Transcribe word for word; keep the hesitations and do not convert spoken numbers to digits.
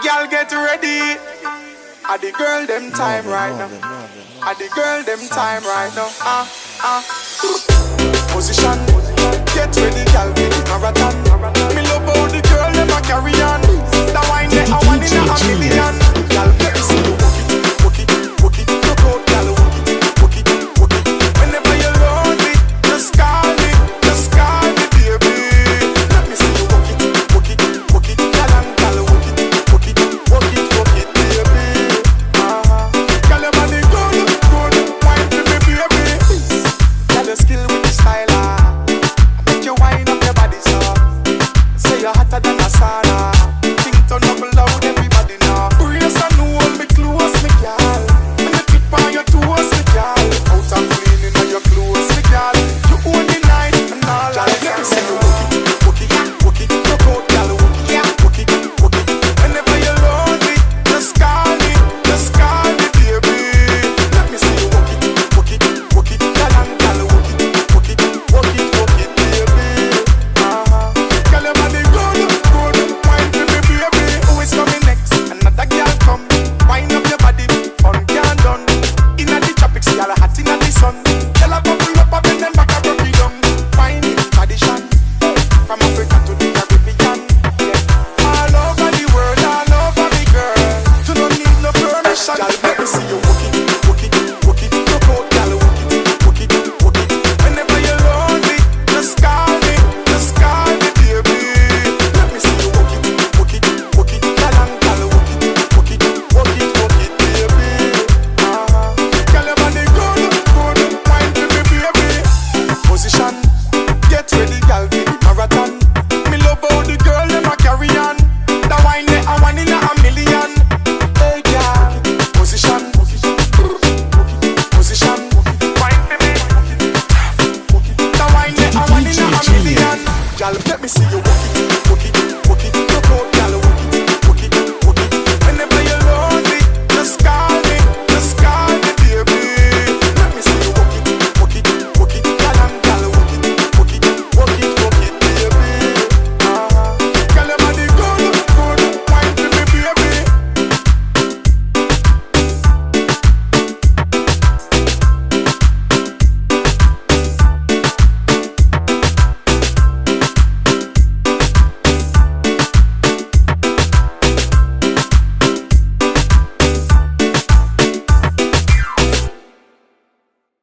Girl, get ready. A di girl dem time right now. A di girl dem time right now. Ah, ah. Position. Get ready, girl, for the marathon. Me love how the girl dem a carry on. That wine there, a one in a million. Girl, let me see you work it, work it, work it. Look out, girl, work it, work it, work it. Whenever you lonely, just call me, just call me, baby. Let me see you work it, work it, work it. Galant, girl, work it, work it, work it, work it, baby. Uh-huh. Girl, your body good, good. Wine for me, baby. Girl, your skill with the style, ah. Make you wine up your body so. Say you're hotter than a sauna. Ting turn up loud, everybody now. Brace and hold me close, me girl. When you tip on your toes, me girl. Out and clean in your clothes, me girl. You own the night and all. Girl, let me see you work it, work it, work it. Look out, girl, work it, work it, work it. Whenever you lonely, just call me, just call me, baby. Let me see you work it, work it, work it. Galant, girl, work it, work it, work it, work it, baby. Uh-huh. Girl, your body good, good. Wine for me, baby. Who is coming next? Another girl come. Wine up your body. Fun can't done. Inna the tropics, girl, hot inna the sun. Girl, a bubble up, a bend dem back, a broke it down. Wine in tradition. From Africa to the Caribbean. Yeah. All over the world, all over me, girl. You don't need no permission. Girl, let me see you work it, work it, work it. Look out, girl, work it, work it, work it. Whenever you lonely, just call me, just call me, baby. Let me see you work it, work it, work it. Galant, girl, work it, work it, work it, work it, baby. Uh-huh. Girl, your body good, good. Wine for me, baby. Position. Get ready, girl, for the marathon. Me love how the girl dem a carry on. That wine there, a one in a million. Hey, girl, position, position. Wine for me. That wine there, a one in a million. Girl, let me see you work it,